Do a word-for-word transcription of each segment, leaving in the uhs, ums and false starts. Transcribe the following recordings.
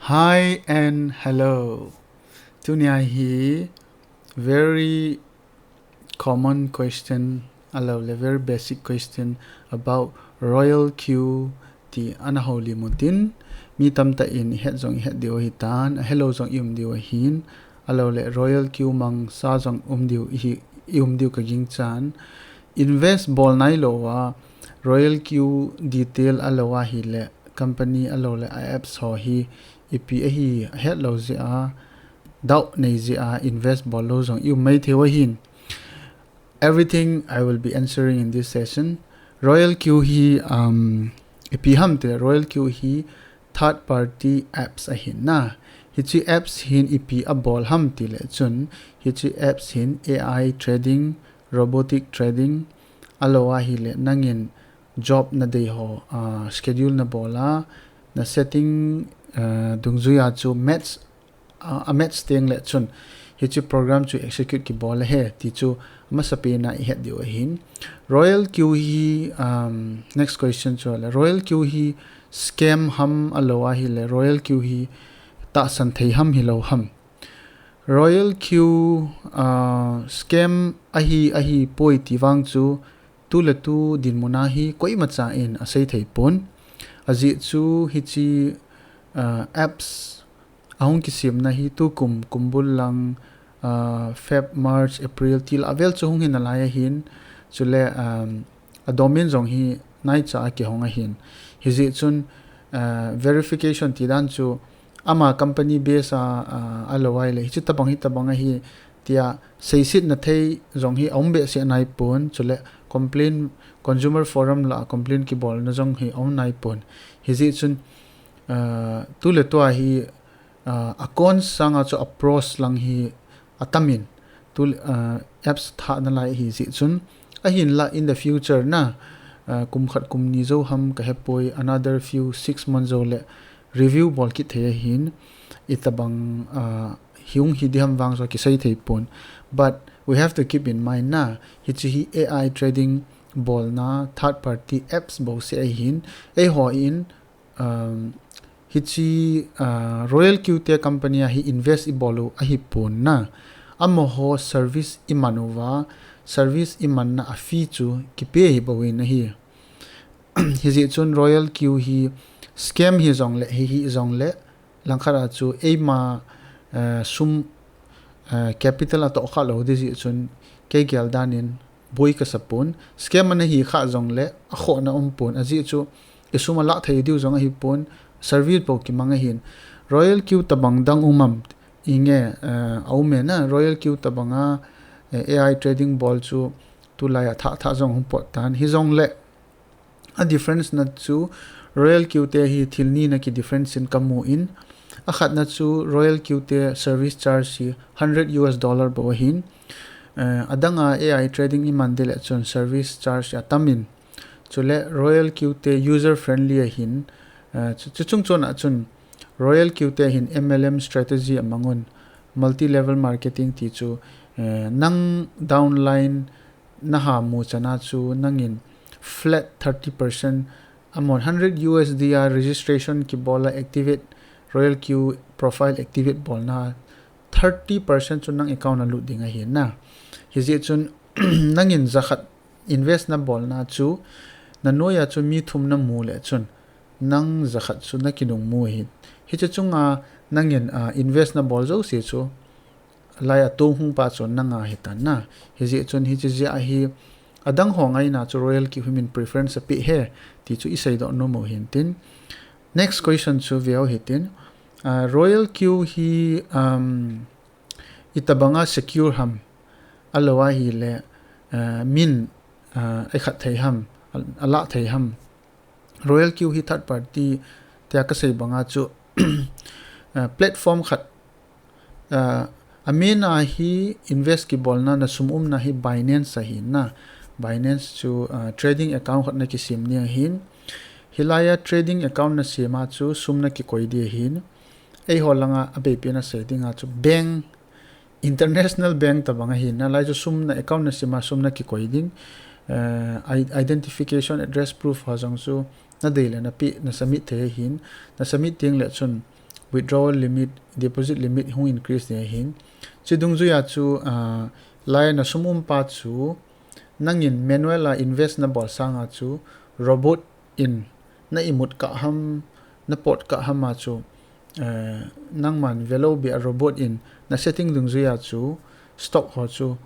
Hi and hello. Tunia hi very common question, ahilou le very basic question about Royal Q ti ana houlim utin, mi tamtah in ihet jong ihet diu ahitan, ahelou jong ium diu ahin, ahilou le Royal Q mangsa jong um diu ihi, ium diu kaginchan. Invest bol nailouva, Royal Q detail ahilou ahile, company ahilou le a apps ho hi ipi ahi ahetlou jeh a, doubt nei jeh a, invest bol lou jong ium maithei u ahin. Everything I will be answering in this session. Royal Q hi, um, ipi ham tile, Royal Q hi third party apps ahin na. Hiche apps hin ipi abol ham tile chun, hiche apps hin A I trading, robotic trading, ahilou ahile nangin job nadei ho, ah, schedule nabol a, na setting, ah, dungjuia chu match, ah, a match teng le chun, hiche program chu execute kibol ahi, ti chu amasapen a ihet diu ahin. Royal Q hi, um, next question chu le, Royal Q hi scam ham ahilou ahile, Royal Q hi tahsan thei ham hilou ham. Royal Q, ah, scam ahi, ahipoi ti vang chu, tuletu dinmun a hi koimacha in asei thei pon. Ajeh chu hiche, ah, apps ahung kisemna hi tukum, kumbul lang, ah, Feb, March, April ti lah vel chu hung hi nalai ahin. Chule, um, a domain jong hi naicha a kihong ahin. Hijeh chun, ah, verification ti dan chu ama company base a, ah, ahilou ahile, hiche tabang hi tabang ahi, tia seisetna thei jong hi aum behseh naipon, chule complaint, consumer forum lah a complaint kibolna jong hi aum naipon. Hijeh chun, ah, tuletu a hi, ah, a cons sanga chu a pros lang hi atamin, tu, ah, apps thah nalai ahijeh chun, ahinlah in the future na, ah, kum khat kum ni jou ham kahepoi, another few six months jou le review bol kit thei ahin, itabang, ah, hung hi diham vang chu kisei thei pon. But we have to keep in mind na, hiche hi A I trading bolna third party apps bouseh ahin, eihon, um, hiche, ah, Royal Q te company a hi invest ibol u ahipon na. Amaho service iman uva, service imanna a fee chu kipe hi bouvin ahi. Hijeh chun Royal Q hi scam hijongle, hi, hijongle, langkhat a chu eima, eh, sum, eh, capital atoh kha lou ding jeh chun kei gel dan in boi kasa pon. Scam ana hi kha jongle akhohna um pon. Ajeh chu isum alah thei diu jong ahipon, service bou kimang ahin. Royal Q tabang dang um am, inge, eh, aum e na, Royal Q tabang a, eh, A I trading bol chu tulai a thah thah jong hung pot tan. Hijongle, a difference na chu Royal Q te hi thil ni na ki difference in kamu in, akhatna chu Royal Q te service charge hi hundred U S dollar bou ahin. Eh, adang a A I trading iman ding le chun service charge atam in. Chule Royal Q te user friendly ahin. Eh, chu, chu chung chon a chun Royal Q te hin M L M strategy amang un, multi level marketing ti chu, eh, nang downline naha mu chan a chu nangin flat thirty percent amon hundred U S D a registration kibol a activate, Royal Q profile activate bolna thirty percent chu nang account a lut ding ahi na. Hijeh chun nangin jakhat invest nabolna chu, nanoiya chu mi thum namu le chun, nang jakhat chu nakinung mu ahi. Hiche chunga nangin, ah, invest nabol jouse chu, lai a tung hung pa chu nanga ahitan na. Hijeh chun hiche jeh a hi adang ho ngaina chu Royal Q hi min preference apeh e, ti chu iseidoh nom u hintin. Next question chu veu hitin. Ah, Royal Q hi, um, itobanga secure ham, ahilou ahile, ah, min, ah, eikhat thei ham, a, alah thei ham. Royal Q hi third party tia kasei banga chu, ah, platform khat, ah, a main a hi invest kibolna, na sum umna hi Binance ahi na. Binance chu, ah, trading account khat nakisem ding ahin. Hilai a trading account nasem a chu sum nakikoi ding ahin. Eiho langa abeipi nasei dinga chu bank, international bank tobang ahi na, lai chu sum na account nasem a sum nakikoi ding. Eh, i-, identification address proof ho jong chu nadei le napeh, na submit thei ahin. Na submit ding le chun withdrawal limit, deposit limit hung increase ding ahin. Chi dungjuia chu, ah, lai na sum um pa chu, nangin manual a invest na bol sanga chu, robot in na imut kah ham, na pot kah ham a chu, eh, nangman velou bia robot in na setting dungjuia chu, stock ho chu,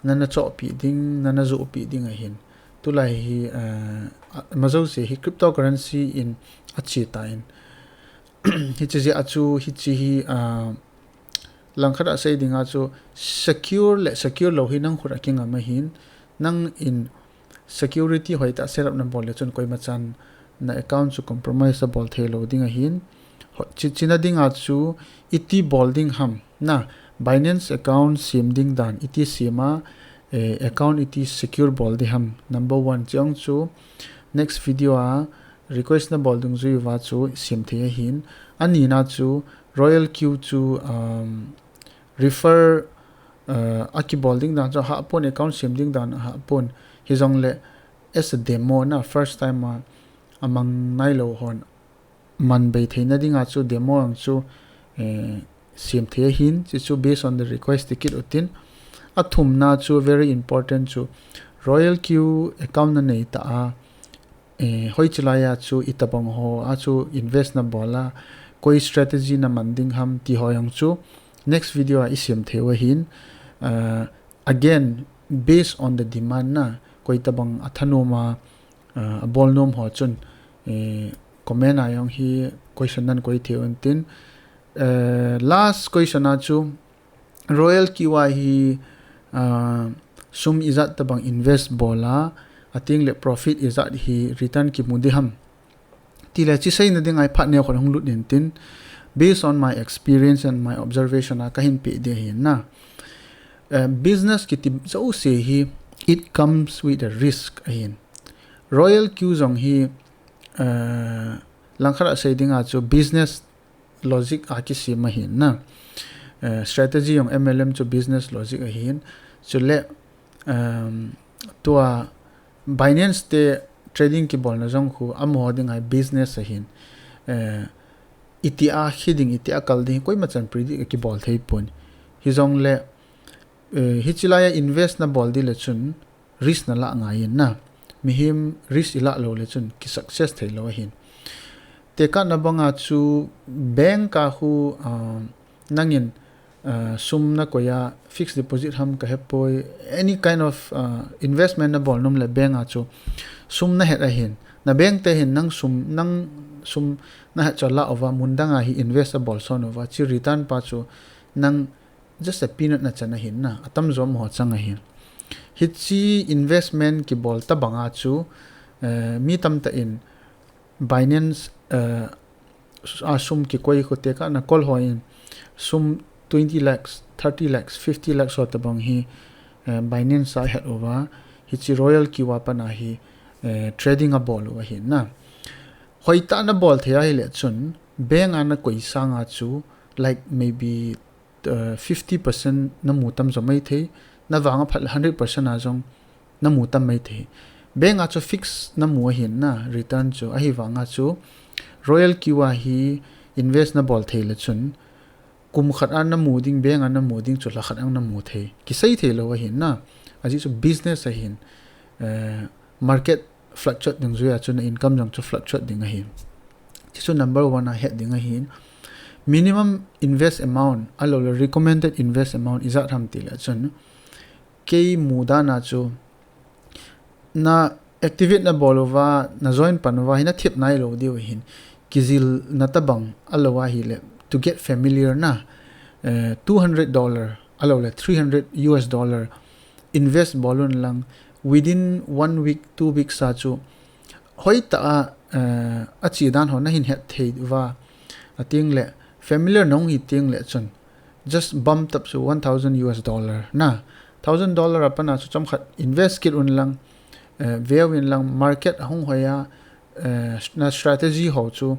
na na chohpi ding, na na johpi ding ahin. Tulai hi, eh, a- majouse hi cryptocurrency in achi ta in. Hichi jeh a chu, hichi hi, ah, langkhat a sei ding a chu, secure le secure lou hi nang khut a kingam ahin, nangin security hoitah setup na bol le chun koima chan na account chu compromise a bol thei lou ding ahin. Ho- chi- china ding a chu, iti bol ding ham, na Binance account sem ding dan, iti sem a, eh, account iti secure bol ding ham, number one. Chi ong chu next video a request na bol dungjuiya chu sem thei ahin. Anina chu Royal Q chu, um, refer, uh, a kibol ding dan chu ahahpon, account sem ding dan ahahpon. Hijongle as a demo na first time a, amang nailou hon man bei theina dinga chu demo ang chu, eh, sem thei ahin, chi chu based on the request ti kit utin. Athumna chu very important chu Royal Q account na nei ta a, eh, hoiche laiya chu itobang ho a chu invest na bol a, koi strategy na man ding ham ti ho jong chu next video a i sem thei u ahin. Ah, again, based on the demand na, koi tobang a thanom a, ah, a bol nom ho chun, eh, comment a jong hi question nan koi thei un tin. Eh, last question a chu, Royal Q a hi, ah, sum ijat tobang invest bol a, ating le profit ijat hi return kimu ding ham. Ti le chi seina ding a hi phat neo khat hung lut in tin, based on my experience and my observation a ka hin pe ding ahin na. Eh, business kiti jouse hi, it comes with a risk ahin. Royal Q jong hi, eh, langkhat a sei ding a chu business logic a kisem ahin na. Eh, strategy jong M L M chu business logic ahin. Chule, um, tua Binance te trading kibolna jong khu amaho ding a hi business ahin. Eh, itia khi ding, itia kal ding, koima chan predict kibol thei pon. Hijongle, eh, hichi laiya invest na bol ding le chun, risk na lah ngai in na. Mihem risk i lah lou le chun ki success thei lou ahin. Tekahna banga chu bank a khu, ah, nangin, ah, sum na koi a fixed deposit ham ka hepoi, any kind of, ah, investment na bol nom le bank a chu sum na het ahin. Na bank te hin nang sum, nang sum na het chu alah uva mun dang a hi invest a bol son uva, chi return pa chu nang just a peanut na chan ahin na, atam jo amaho chang ahin. Hichi investment kibol tobang a chu, eh, mi tamtah in Binance, eh, a sum kikoi khu tekahna kol ho in sum twenty lakhs, thirty lakhs, fifty lakhs ho tobang hi, eh, Binance a het uva, hichi Royal Q a pat a hi, eh, trading a bol u ahin na. Hoitah na bol thei ahi le chun, bank a na koi sanga chu, like, maybe, uh, fifty percent na mu tam jo mai thei, na vang a phat le hundred percent a jong na mu tam mai thei. Bank a chu fix na mu ahin na return chu, ahivanga chu Royal Q a hi invest na bol thei le chun, kum khat a na mu ding, bank a na mu ding chu lha khat ang na mu thei. Kisei thei lou ahin na. Ajeh chu business ahin, eh, market fluctuate dungjuiya chu na income jong chu fluctuate ding ahin. Chi chu number one a het ding ahin. Minimum invest amount, ahilou le recommended invest amount ijat ham ti le chun, kei mu dan a chu na activate na bol uva, na join pan uva hi na thep nailou diu ahin. Kijilna tobang a lou ahi le, to get familiar na, eh, two hundred dollar, ahilou le three hundred U S dollar invest bol un lang, within one week, two weeks a chu, hoitah a, eh, achi dan ho na hin het thei uva, ating le, familiar na hung hi ting le chun, just bump up chu one thousand U S dollar na. Thousand dollar a pat a chu chomkhat invest kit un lang, eh, veu in lang market ahung hoi a, eh, na strategy ho chu,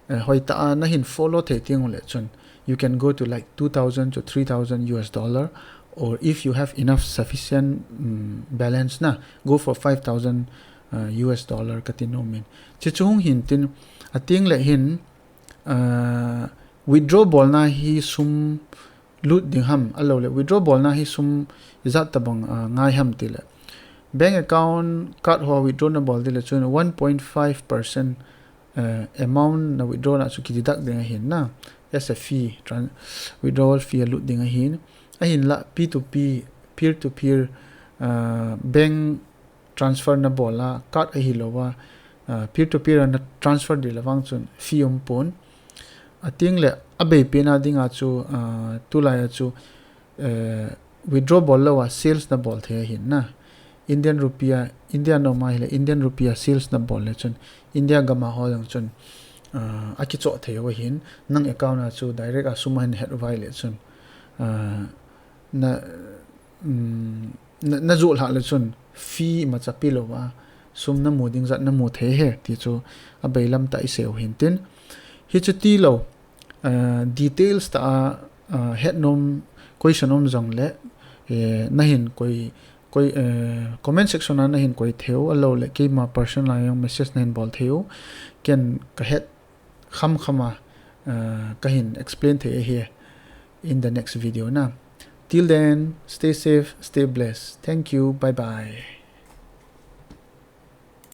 eh, hoitah a na hin follow thei ting u le chun, you can go to like two thousand to three thousand U S dollar, or if you have enough sufficient, mm, balance na, go for five thousand, uh, U S dollar kati nom in. Chi chu hung hin tin, ating le hin, uh, Withdraw bolna hi sum lut ding ham, alou le withdraw bolna hi sum ijat tabang, ah, ngai ham tile, bank account card ho withdraw nabol tile chun one point five percent, eh, amount na withdraw na chu ki deduct ding ahin na, as a fee, tran-, withdrawal fee alut ding ahin. Ahinla P two P, peer to peer, ah, bank transfer nabol a, card ahilouva, ah, peer to peer a na transfer ding le vang chun fee umpon. Atengle abei pena dinga chu, ah, tulai a chu, eh, withdraw bol louva sales nabol thei ahin na. Indian rupee a, India nom ahile Indian rupee a sales nabol le chun India gam a ho jong chun, ah, akichoh thei u ahin, nang account a chu direct a sum ahin het uva ahile chun, ah, na, um, na, najoh lhah le chun fee imacha pelouva sum namu ding jat namu thei e ti chu abeilam tah isei u hintin. Hichu tilou, ah, details tah a, ah, hetnom question um jongle, eh, nahin koi, koi, eh, comment section a nahin koi thei u, alou le keima personal a jong message nahin bol thei u. Ken kahet khamkham a, ah, kahin explain thei ahi in the next video na. Till then, stay safe, stay blessed. Thank you, bye bye.